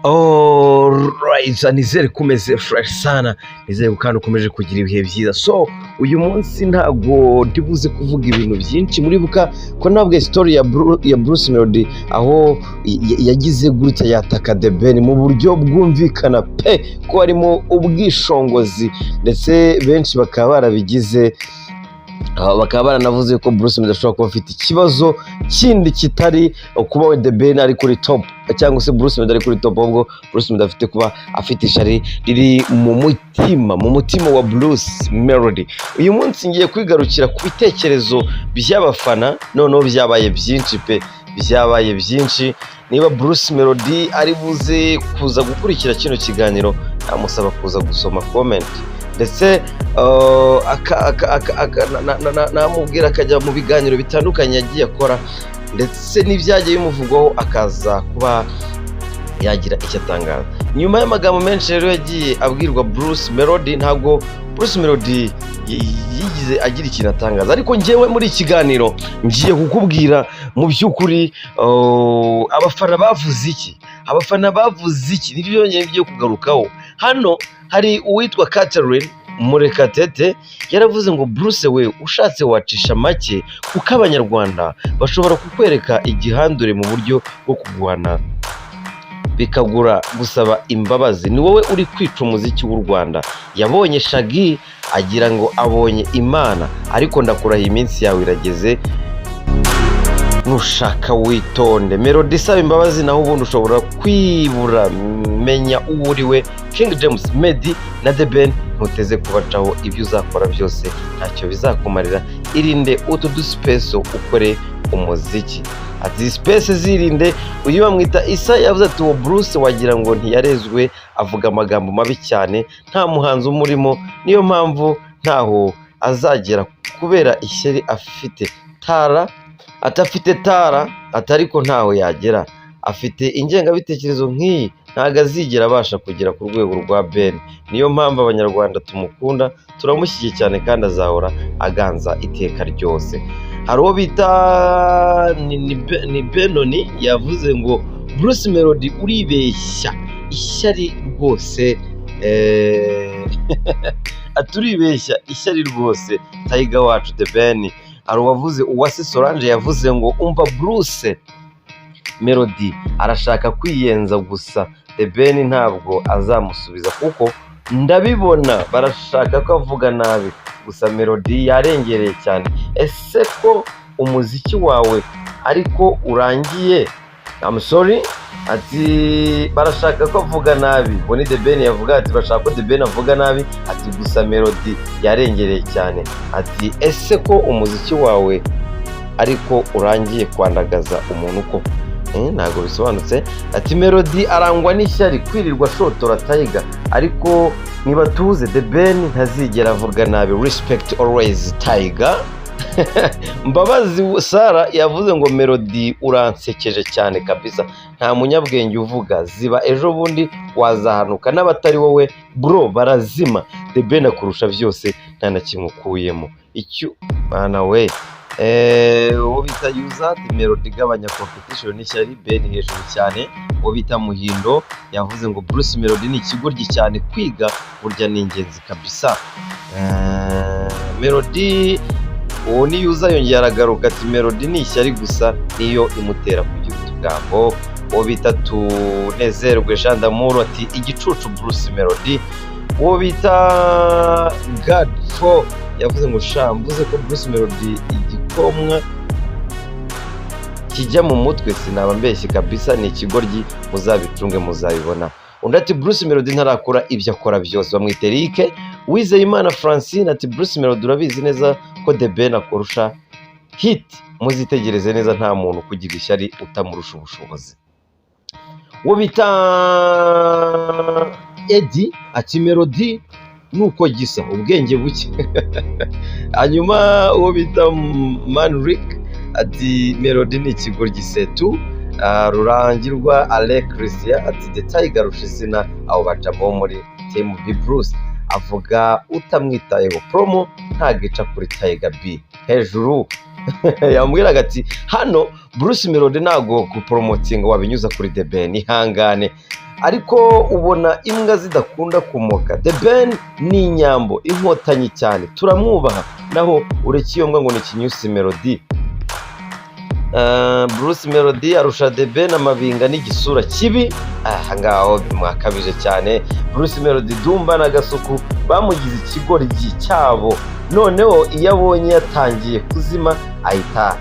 Alright, nizere ko umeze fresh sana, nizere ko kandi ukomeje kugira ibihe byiza. So uyu munsi ntabwo ndibuze kuvuga ibintu byinshi. Muribuka ko nabwe story ya Bruce Melody, aho yagize gutya yataka The Ben mu buryo bwumvikana pe ko harimo ubwishongozi, ndetse benshi bakaba barabigize, bakaba baranavuze ko Bruce Melody ashobora kuba afite ikibazo kindi kitari kuba we The Ben ari kuri top cyangwa se Bruce Melody ari kuri top, ahubwo Bruce Melody afite kuba afite ishyari riri mu mutima wa Bruce Melody. Uyu munsi ngiye kwigarukira ku bitekerezo by'abafana. Noneho byabaye byinshi pe, byabaye byinshi. Niba Bruce Melody ari buze kuza gukurikira kino kiganiro, namusaba kuza gusoma comment, ndetse namubwira akajya mu biganiro bitandukanye yagiye akora, ndetse n'ibyagiye bimuvugwaho, akaza kuba yagira icyo atangaza. Nyuma y'amagambo menshi rero yagiye abwirwa Bruce Melody, ntabwo Bruce Melody yigize agira ikintu atangaza. Ariko njyewe muri iki kiganiro ngiye kukubwira mu by'ukuri abafana bavuze iki, abafana bavuze iki, nibyo byonyine ngiye kugarukaho. Hano hari uwitwa Catherine Murekatete, yaravuze ngo: "Bruce we, ushatse wacisha make, kuko Abanyarwanda bashobora kukwereka igihandure mu buryo bwo kuguhana, bikagura gusaba imbabazi. Ni wowe uri kwica umuziki w'u Rwanda. Yabonye Shaggy agira ngo abonye Imana, ariko ndakurahiye iminsi yawe irageze, nushaka witonde. Melody isaba imbabazi, naho ubundi ushobora kwibura menya uwo uri we. King James, Meddy na The Ben ntuteze kubacaho. Ibyo uzakora byose ntacyo bizakumarira. Irinde utu dusipeso, ukore umuziki." Ati space zirinde. Uyu bamwita Isa, yavuze ati: "Uwo Bruce wagira ngo ntiyarezwe, avuga amagambo mabi cyane, nta muhanzi umurimo, niyo mpamvu ntaho azagera kubera ishyari afite tara atafite tara ati ariko ntaho yagera afite ingengabitekerezo nk'iyi, ntabwo azigera abasha kugera ku rwego rwa Ben. Niyo mpamvu Abanyarwanda tumukunda, turamushyigikiye cyane kandi azahora aganza iteka ryose." Hari uwo bita ni Benoni, yavuze ngo: "Bruce Melody uribeshya, ishyari rwose." Ati: "Uribeshya, ishyari rwose, Tiger wacu The Ben." Hari uwavuze, Uwase Solange, yavuze ngo: "Umva, Bruce Melody arashaka kwiyenza gusa, The Ben ntabwo azamusubiza kuko ndabibona barashaka ko avuga nabi. Gusa Melody yarengereye cyane. Ese ko umuziki wawe ariko urangiye?" I'm sorry. Ati barashaka ko avuga nabi, ngo ni The Ben yavuga, ati bashaka ko The Ben avuga nabi. Ati gusa Melody yarengereye cyane. Ati ese ko umuziki wawe ariko urangiye kwandagaza umuntu ko? Ntabwo bisobanutse. Ati Melody arangwa n'ishyari, kwirirwa ashotora Tiger, ariko nibatuze, The Ben ntazigera avuga nabi. Respect always, Tiger." Mbabazi Sara yavuze ngo: "Melody uransekeje cyane kabisa, nta munyabwenge uvuga ziba, ejo bundi wazahanuka n'abatari wowe bro barazima. The Ben akurusha byose, nta na kimwe ukuyemo icyo mwana we." Uwo bita Yuza ati: "Melody igabanya competition n'ishyari, Ben hejuru cyane." Uwo bita Muhindo yavuze ngo: "Bruce Melody ni ikigoryi cyane, kwiga burya ni ingenzi kabisa." Melody, uwo ni Yuza, yongera aragaruka ati: "Melody ni ishyari gusa, niyo imutera kugira utugambo." Uwo bita Tunezerwe Jean d'Amour ati: "Igicucu Bruce Melody." Uwo bita God fo yavuze ngo: "Sha, mvuze ko Bruce Melody igikomwa kijya mu mutwe sinaba mbeshye kabisa, ni ikigoryi, muzabicunge muzabibona." Undi ati: "Bruce Melody ntarakora ibyo akora byose." Bamwita Eric Uwizeyimana Francine, ati: "Bruce Melody urabizi neza ko The Ben akurusha hit, muzitegereze neza, nta muntu kugira ishyari utamurusha ubushobozi." Uwo bita Edi ati: "Melody nuko gisa ubwenge buke." Hanyuma uwo bita Manrick ati: "Melody ni ikigoryi setu." Rurangirwa Alec Christian ati: "The Tiger arusha izina abo bajamo muri Team B. Bruce avuga utamwitayeho, promo ntago ica kuri Tiger B hejuru." Yambwiraga ati: "Hano Bruce Melody ntago guporomotinga wabinyuza kuri The Ben, ihangane." Ariko ubona imbwa zidakunda kumoka. The Ben ni inyambo, inkotanyi cyane, turamwubaha. Naho ureke iyo mbwa ngo ni Kinyusi Melody. Bruce Melody arusha The Ben amabinga n'igisura kibi. Aha ngaho mwakabije cyane. Bruce Melody, Dumba na Gasuku bamugize ikigoryi cyabo. Noneho iyo abonye yatangiye kuzima, ahita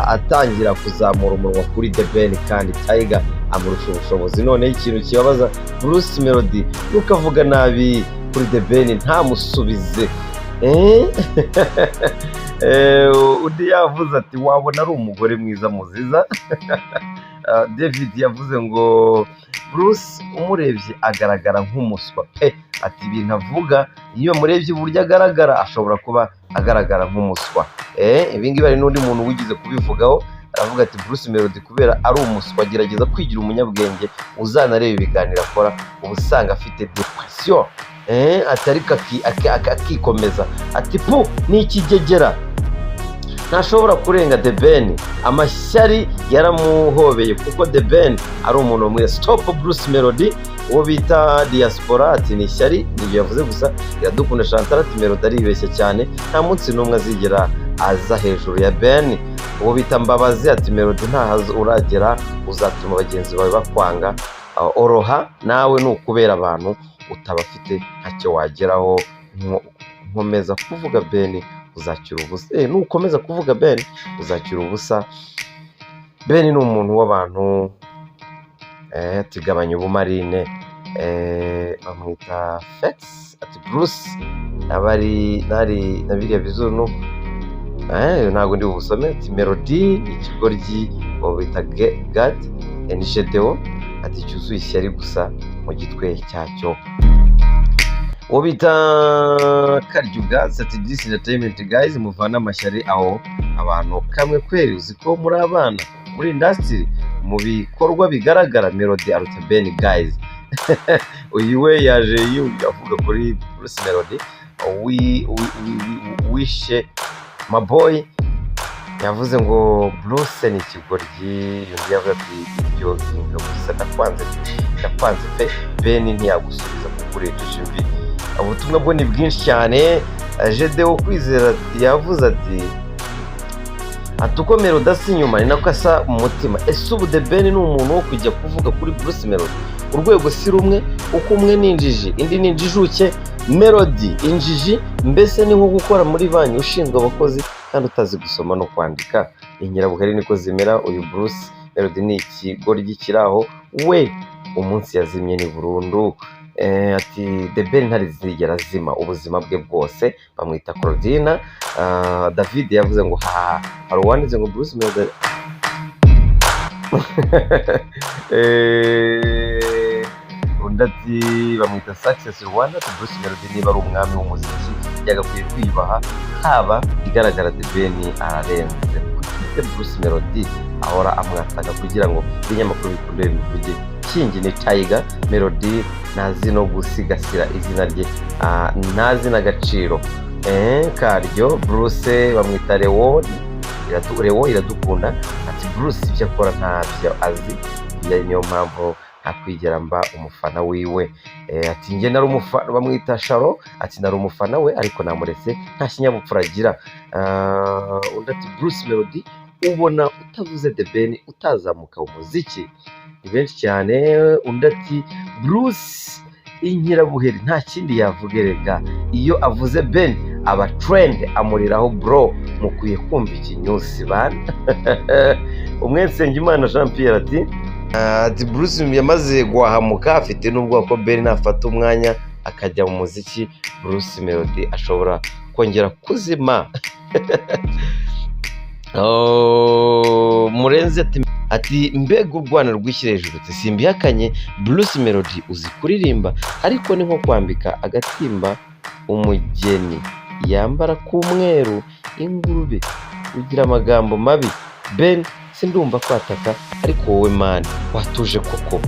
atangira kuzamura umunwa kuri The Ben, kandi Tiger amurusha ubushobozi. Noneho ikintu kibabaza Bruce Melody nuko avuga nabi kuri The Ben ntamusubize. Eh? Undi yavuze ati: "Wabona ari umugore mwiza muziza." David yavuze ngo Bruce umurebye agaragara nk'umuswa pe. Ati ibintu avuga, iyo murebye uburyo agaragara, ashobora kuba agaragara nk'umuswa. Ibi ngibi hari n'undi muntu wigeze kubivugaho, aravuga ati Bruce Melody kubera ari umuswa agerageza kwigira umunyabwenge, uzanareba ibiganiro akora uba usanga afite depression. Ati ariko akikomeza. Ati pu, ni ikigegera, ntashobora kurenga The Ben. Amashyari yaramuhobeye kuko The Ben ari umuntu mwiza. Stop Bruce Melody. Uwo bita Diaspora ati ni ishyari, nibyo yavuze gusa. Iradukunda Chantal ati Melody aribeshya cyane, nta munsi n'umwe azigera aza hejuru ya Ben. Uwo bita Mbabazi ati Melody ntahaza uragera, uzatuma bagenzi bawe bakwanga. Oroha nawe, ni ukubera abantu utabafite ntacyo wageraho. Nkomeza kuvuga Ben uzacyura ubusa. Nukomeza kuvuga Ben uzacyura ubusa. Ben ni umuntu w'abantu. Tugabanya ubumarine. Bamwita Fex ati Bruce abari nari na biriya bizuru. Ntabwo ndi bubusome. Ati Melody ni ikigoryi. Uwo bita Gad ni Shedeo ati cyuzuye ishyari gusa mu gitwe cyacyo. Uwo bita Karyugazi ati this entertainment guys, muvane amashyari aho abantu kamwe kweri. Uzi ko muri abana muri industry, mu bikorwa bigaragara Melody aruta Ben guys. Uyu we yaje avuga kuri Bruce Melody. Wishe Maboy yavuze ngo Bruce ni ikigoryi. Undi yavuze ati ibyo bintu gusa, ndakwanze, ndakwanze pe. Ben ntiyagusubiza kuko urejeje imvi. Ubutumwa bwo ni bwinshi cyane. Gedewo Kwizera yavuze ati uko Melody asa inyuma ni nako asa mu mutima. Ese ubu The Ben ni umuntu wo kujya kuvuga kuri Bruce Melody? Urwego si rumwe, uko umwe ni injiji, indi ni injijuke. Melody injiji, mbese ni nko gukora muri banki ushinzwe abakozi kandi utazi gusoma no kwandika. Inkirabuheri niko zimera. Uyu Bruce Melody ni ikigoryi kiri aho we, umunsi yazimye ni burundu. Ati The Ben ntarizigera azima ubuzima bwe bwose. Bamwita Claudina. David yavuze ngo ha, hari uwanditse ngo Bruce Melody. Undi ati bamwita Success Rwanda ati Bruce Melody niba ari umwami w'umuziki yagakwiye kwiyubaha, haba igaragara The Ben ararenze. Kuki Bruce Melody ahora amwataka kugira ngo ibinyamakuru bikunde bimuvuge? Kingi ni Tiger. Melody ntazi no gusigasira izina rye, ntazi n'agaciro karyo. Bruce bamwita Leo. Leo Iradukunda ati Bruce ibyo akora ntabyo azi, niyo mpamvu ntakwigera mba umufana wiwe. Ati njye nari umufana. Bamwita Sharo ati nari umufana we ariko namuretse, nta kinyabupfura agira. Undi ati Bruce Melody ubona utavuze The Ben utazamuka mu muziki. Ni benshi cyane. Undi ati Bruce inkirabuheri, nta kindi yavuga erega, iyo avuze Ben aba trend, amuriraho bro, mukwiye kumva ikinyusi bana. Umwe Nsengimana Jean Pierre ati Bruce yamaze guhahamuka, afite n'ubwoba ko Ben nafata umwanya akajya mu muziki, Bruce Melody ashobora kongera kuzima. Oh, Murenzi ati mbega urwana rwishyira hejuru. Ati simbihakanye, Bruce Melody uzi kuririmba, ariko ni nko kwambika agatimba umugeni yambara k'umweru ingurube. Ugira amagambo mabi. Ben sindumva kwataka, ariko wowe man watuje koko.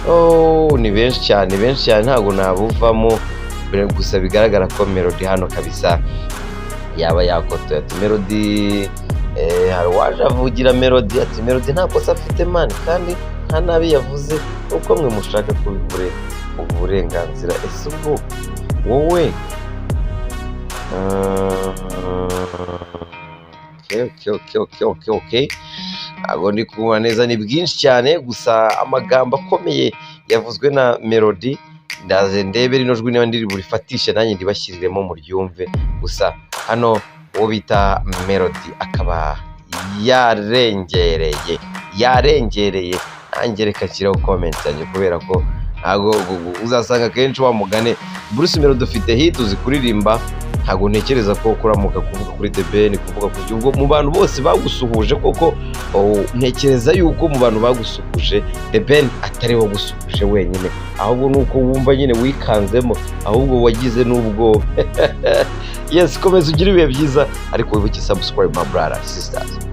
Oh, ni benshi cyane, benshi cyane, ntabwo nabuvamo. Gusa bigaragara ko Melody hano kabisa yaba yakotoye. Ati Melody, hari uwaje avugira Melody ati Melody nta kosa afite man, kandi nta Nta nabi yavuze, uko mwe mushaka kubikore uburenganzira. Ese ubwo wowe okay. Ntabwo ndi kubona neza, ni bwinshi cyane. Gusa amagambo akomeye yavuzwe na Melody, ndaze ndebe rino jwi niba ndiri burifatishe, nanjye ndibashyiriremo muryumve. Gusa hano uwo bita Melody akaba yarengereye, yarengereye. Nanjye reka nshyiraho comment yanjye, kubera ko ntabwo uzasanga akenshi wa mugane Bruce Melody ufite hit, uzi kuririmba. Ntabwo ntekereza ko kuramuka kuvuga kuri The Ben, kuvuga ku ubwo mu bantu bose bagusuhuje koko. Oh, ntekereza yuko mu bantu bagusuhuje The Ben atari we wagusuhuje wenyine, ahubwo ni uko wumva nyine wikanzemo, ahubwo wagize n'ubwoba. Yes, komeza ugire ibihe byiza, ariko wibuke subscribe, my brother, sisters.